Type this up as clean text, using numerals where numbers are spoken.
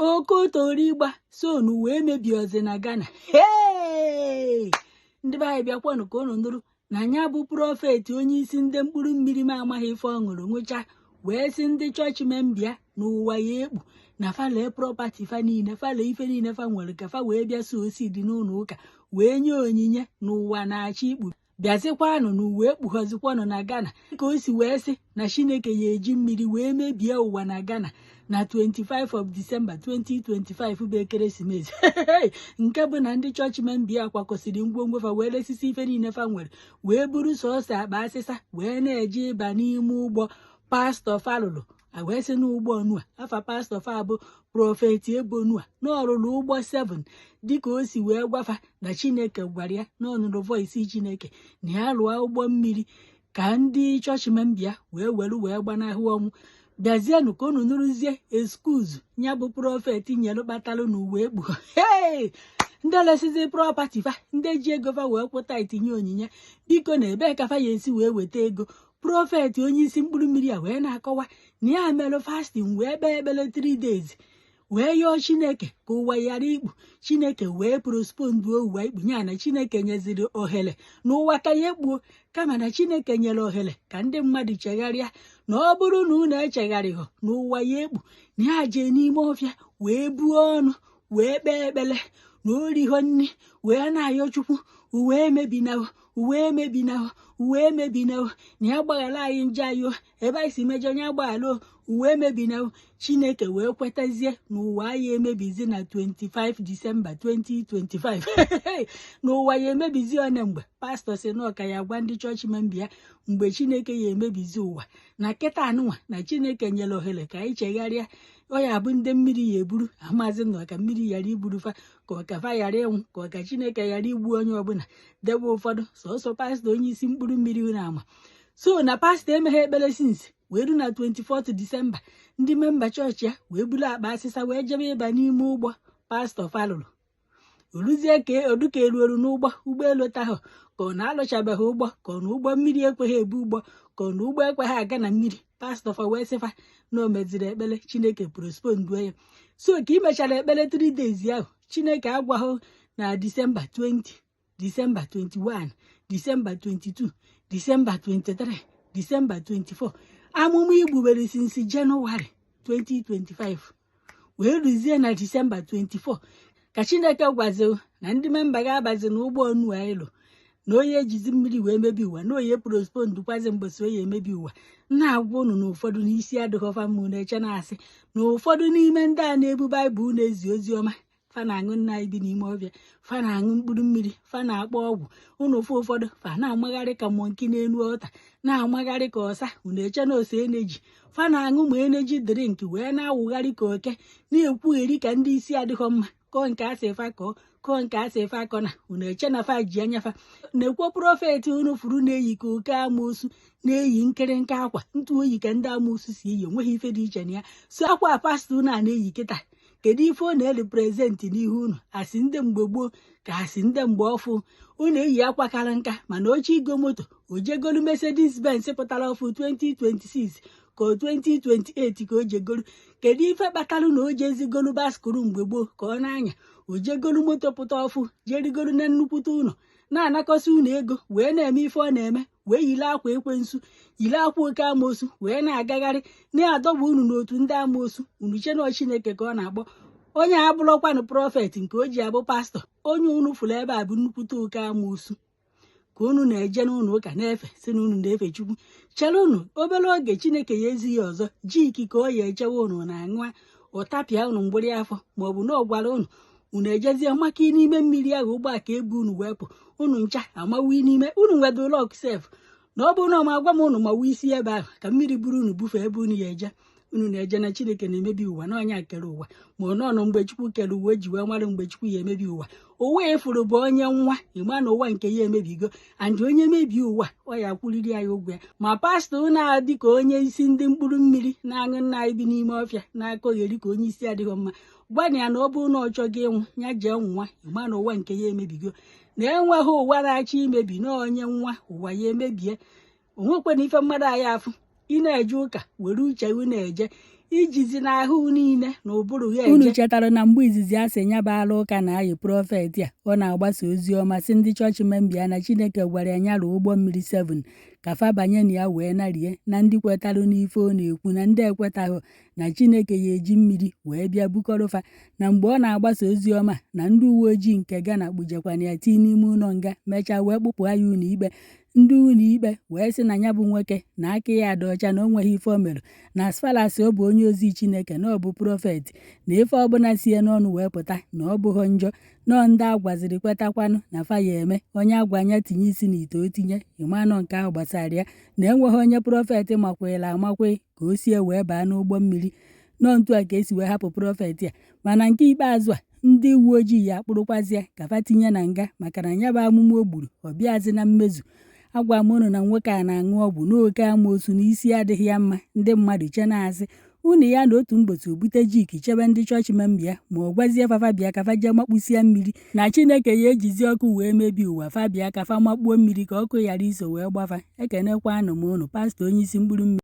Okotorigba so n'ụwa emebiozi na Ghana. Hey! Ndị be anyị, bịakwanụ ka unu nụrụ na ya bụ prophet, onye isi ndị mkpụrụ mmiri m amaghị ife ọ ṅụrụ ṅụcha, wee sị ndị chọọchị member n'ụwa ya ekpu na falee property fa niile, falee ife niile fa nwere, ka fa wee bịa so osi dị n'ụlọ ụka wee nye onyinye n'ụwa na-achọ ikpu. Bịazikwanụ n'ụwa ekpughọzikwanụ na Ghana, ka o si wee sị na Chineke ya eji mmiri wee mebie ụwa na Ghana na 25 of December 2025 bụ ekeresimesi, nke bụ na ndị chọọchị member kwakọsịrị ngwongwo fa wee resisi ife niile fa nwere, wee buru sọọsọ akpa asịsa wee na-eje ịba n'ime ụgbọ pastọ falụlụ. Wee sị n'ụgbọ nua afa pastọ fa bụ Prophet Ebonua na ọrụrụ ụgbọ 7, dịka o si wee gwafa na Chineke gwara ya na ọnụrụ voice Chineke na ya lụọ ụgbọ mmiri ka ndị chọọchị member wee were wee gbanahụ ọnwụ. Bịazienụ ka unu nụrụzie excuse ya bụ prophet nyere kpatalụ na uwe ekpu. Hey! Ndị lesizi property fa, ndị ji ego fa wee kwụta itinye onyinye, biko, na ebee ka fa ya esi wee weta ego? Prophet onye isi mkpụrụ mmiri a wee na-akọwa na ya merụ fasting, wee kpee ekpere 3 days, wee yọọ Chineke ka ụwa ghara ikpu. Chineke wee postpone ụwa ikpu ya, na Chineke nyeziri ohere n'ụwa ka ya ekpuo, kama na Chineke nyere ohere ka ndị mmadụ chegharịa, na ọ bụrụ na unu echegharịghọ n'ụwa ya ekpu, na ya jee n'ime ọfịa wee buo ọnụ, wee kpee ekpere na oriho nni, wee na-ayọ Chukwu uwe emebinawo, uwe emebinawo, uwe emebinawo, na ya gbaghara anyị njọ anyị, ebe anyị si mejọ ya gbaghara, uwe emebinawo. Chineke wee kwetazie na ụwa anyị emebizi na 25 Disemba 2025, na ụwa ya emebizi one mgbe pastọ si na ọka ya gwa ndị chọọchị member ya mgbe Chineke ya emebizi ụwa. Na kịta anụnwa na Chineke nyere ohere ka anyị chegharịa, ọ ya bụ ndị mmiri ya eburu amazi na ọka mmiri ghara iburu fa, ka ọkafa ghara ịnwụ, ka ọka Chineke ghara igbu onye ọbụla, debe ụfọdụ sọsọ pastọ onye isi mkpụrụ mmiri na ama. So na pastọ emeghe ekpere since wee ru na 24 Disemba, ndị member chọọchị ya wee buru akpa asịsa wee jebe ịba n'ime ụgbọ pastọ falụrụ. Oluzie ka oduka eruoru n'ụgbọ ụgbọelu tahụ, ka ọ na-alụchabeghị ụgbọ, ka ọ na ụgbọ mmiri ekweghị ebu ụgbọ, ka ọ na ụgbọ ekweghị aga na mmiri, pastọ fa wee sịfa na o meziri ekpere, Chineke postpone ya. So ka ị mechara ekpere 3 days ahụ, Chineke agwaghị na Disemba 20, Disemba 21, Disemba 22, Disemba 23, Disemba 24, amụma igbubere since Jenụwarị 2025 wee ruzie na Disemba 24, ka Chineke gwazi na ndị member ga-abazi n'ụgbọ onu ịlụ, na onye ejizi mmiri wee mebi ụwa, na onye postpone dukwazi mgbesi onye emebi ụwa. Na-agwa unu na ụfọdụ n'isi adịghọfa mma na-eche na-asị na ụfọdụ n'ime ndị a na-ebu Baịbụl na-ezi ozi ọma, fa na-aṅụ nna anyị bi n'ime ọbịa, fa na-aṅụ mkpụrụ mmiri, fa na-akpọ ọgwụ unu. Ofe ụfọdụ fa na-amagharị ka monkey n'elu ọta, na-amagharị ka ọsa. Unu eche na ose energy fa na-aṅụ, ma energy drink, wee na-awụgharị ka oke, na-ekwugheri ka ndị isi adịghọ mma, kọọ nke asị fa kọọ, kọọ nke asị fa akọ, na unu eche na fa ji anya fa na-ekwo. Prophet unu furu na-eyi ka oke amoosu, na-eyi nkịrịnka akwa ntụ oyi ka ndị amoosu si eyi, onweghị ife dị iche na ya. So akwa pastọ unu a na-eyi kịta, kedu ife ọ na-erepresent n'ihu unu? Asị ndị mgbe gboo ka asị ndị mgbe ọfụ unu eyi akwa kara nka, mana oche igo moto ojegolu Mercedes Benz pụtara ọfụ 2026 ka 2028 ka o jegolu. Kedu ife kpatara na o jezigolu bicycle mgbe gboo ka ọ na-anya? O jegolu moto pụta ọfụ, jerigolu na nnukwute ụlọ, na-anakọsị unu ego, wee na-eme ife ọ na-eme, wee yiri akwa ekwensu, yiri akwa oke amoosu, wee na-agagharị na-adọgbu unu n'otu ndị amoosu. Unu chenọ Chineke ka ọ na-akpọ. Onye abụrụkwanụ prophet nke o ji abụ pastọ. Onye unu fụrụ ebe a bụ nnukwute oke amoosu ka unu na-eje n'ụlọ ụka na-efe, si na unu na-efe Chukwu. Chere unu obere oge, Chineke ya ezighị ọzọ ji ikike ọ ya echewe unu na-aṅụa ụtapịa unu mgbịrị afọ, maọbụ na ọ gwara unu, unu ejezie maka n'ime mmiri ahụ ụgbọ ka ebu unu wepụ unu ncha amawi n'ime unu nwedo luck sef na ọ bụrụ na ọma agwa m unu mawa isi ebe ahụ ka mmiri buru unu bufee ebe unu ya eje. Unu na-eje na Chineke na-emebi ụwa, na ọnya kere ụwa, ma ọ nọnụ mgbe Chukwu kere ụwa o ji wee mara mgbe Chukwu ya emebi ụwa. Ụwa efuru bụ onye nwa ịma na ụwa nke ya emebigo, and onye mebie ụwa ọ ya kwuriri anyị ụgwọ ya. Ma pastọ na-adị ka onye isi ndị mkpụrụ mmiri na-aṅụ nna anyị bi n'ime ọfịa na-akọgheri ka onye isi adịghị mma, gwana ya na ọ bụrụ na ọ chọghị ịnwụ, ya jee nwa ịma na ụwa nke ya emebigo, na enweghị ụwa na-achọ imebi na onye nwa ụwa ya emebie. Onwekwana ife mmadụ anyị afụ. Ị na-eje ụka, were uche gị na-eje. Ijizi n'ahụ niile na ụbụrụ ya. Unu chetara na mgbe izizi a sị ya bụ ala ụka na-ayị prophet a, ọ na-agbasa ozi ọma, sị ndị chọọchị member ya na Chineke gwara ya ya rụọ ụgbọ mmiri 7 ka fa banye na ya wee narie, na ndị kwetarụ n'ife ọ na-ekwu na ndị ekwetaghị, na Chineke ya eji mmiri wee bịa bukọrọfa. Na mgbe ọ na-agbasa ozi ọma, na ndị uwe ojii nke Ghana kpujekwana ya tii n'ime ụlọ nga, mechaa wee kpụpụ ya ụlọ ikpe. Ndị ụlọ ikpe wee sị na ya bụ nwoke na aka ya dị ọcha, na o nweghị ife o mere, na as far as ọ bụ onye ozi Chineke, na ọ bụ prophet, na ife ọbụla sie n'ọnụ wee pụta na ọ bụghị njọ. Nọọ ndị agwaziri kwetakwanụ na fa ya eme. Onye agwa anya tinye isi n'ite, o tinye ịmanụ. Nke ahụ gbasara ya. Na enweghị onye prophet makwela amakwe ka o sie wee baa n'ụgbọ mmiri. Nọọ ntu a ka esi wee hapụ prophet a. Mana nke ikpeazụ a, ndị uwe ojii ya akpụrụkwazie ka fa tinye na nga, maka na ya bụ amụma o gburu ọ bịazi na mmezu. Agwa m unu na nwoke a na-aṅụ ọgwụ n'oke amoosu, na isi adịghị ya mma. Ndị mmadụ che na-asị unu ya na otu mgbochi obute jik chebe ndị chọọchị member ya, ma ọ gwazie fafa bịa ka fa jee makpusia mmiri, na Chineke ya ejizi ọkụ wee mebi ụwa. Fa bịa ka fa makpuo mmiri ka ọkụ ghara iso wee gbafa. Ekenekwanụ m unu, pastọ onye isi mkpụrụ mmiri.